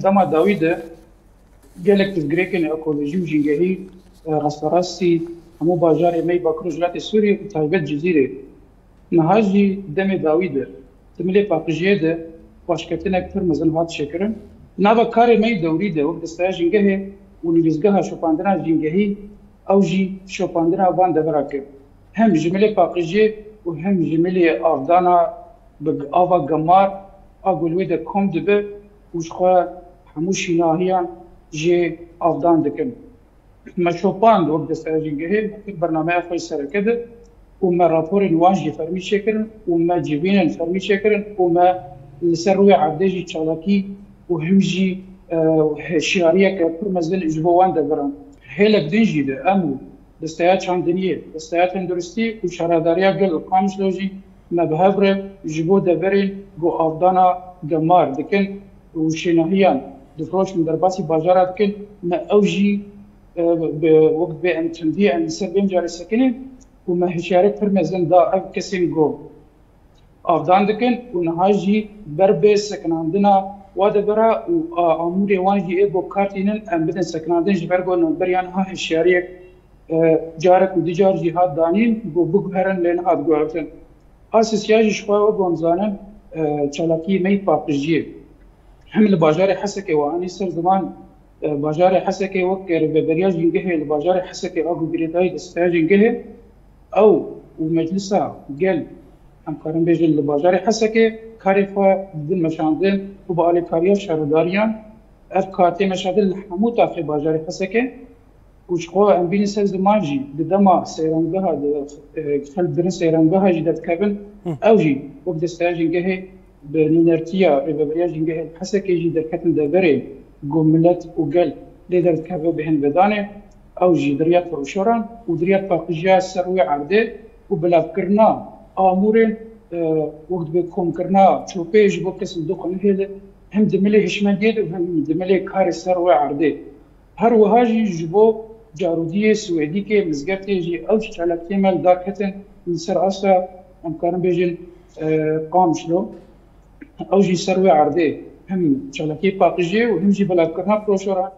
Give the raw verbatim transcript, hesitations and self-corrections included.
Dema dawî de gelek pirsgirêkên ekolojî û jîngehî, e, rasterastî hemû bajarê me yê Bakur û Rojhilatê Sûriyê û taybet Cizîrê. Niha jî demê dawî de di milê paqijiyê de paşketinek pir mezin hat çêkirin. Di nava karê me yê dewrî de wek Desteya Jîngehê û Nivîsgeha Şopandina Jîngehî ew jî şopandina van devera kir. Hem ji milê paqijiyê û hem ji milê avdana bi ava gemar a ku li wê de kom dibe û ji xwe hemû şînahiyan jê avdan dikin. Me şopand wek Desteya Jîngehê bernameya xwe yê sereke de û me raporên wan jî fermî çêkirin û me civînên fermî çêkirin û me li ser rûyê erdê jî çalakî û him jî, e, hişyariyeke pir mezin ji bo wan deveran. Hêlek din jî de em û Desteya Çandiniyê, Desteya Tenduristî û Şaredariya Gel û Qamişlo jî me bi hev re ji bo deverên ku avdana gemar dikin û şênahiyan difiroşin derbasî bajara dikin, me ew jî, e, bi, wek bi em tundî em li ser vê mijarê sekinîn û me hişyariyek pir mezin da ev kesên ku avdan dikin û niha jî ber bi sekinandina wa devera û a, amûrê wan jî ê ku kar tînin em bidin sekinandin, ji ber ku navberiya niha hişyariyek, e, carek û du car jî hat danîn ku biguherin lê nehat guhertin. A sisiya jî ji xwe wek hûn zanin, e, çalakiyê me yê paqijiyê. Hem li bajarê Hesekê we anî ser ziman, e, bajarê Hesekê wek rêveberiya jîngehê li bajarê Hesekê a ku girêdayî Desteya Jîngehê, ew û Meclisa Gel, em karin bêjin li bajarê Hesekê karê xwe didin meşandin û bi alîkariya şaredariyan ev kar tê meşandin li hemû taxê bajarê Hesekê. Û ji xwe em bînin ser ziman jî di dema seyrangeha, di, e, xelk dirin seyrangeha jî derdikevin. Hı. Ew jî wek Desteya Jîngehê bi nûnertiya Rêveberiya Jîngehê li Hesekê jî derketin deverê ku milet û gel lê derdikeve bihên vedanê. Ew jî di riya proşoran û di riya paqijiya ser rûyê erdê û belavkirina amûrên, e, wek dibe komkirina çopê ji bo kes li doxê nehêle, hem di milê hişmendiyê de û hem di milê karê ser rûyê erdê. Her wiha jî ji bo carûdiyê Swêdîkê, mizgeftê jî ew jî çalakiyê me li dar ketin li ser asta, em karin bêjin, e, Qamişlo. Ew jî ser wê erdê hem çalakiyê paqijiyê û hem jî belavkirina proşoran.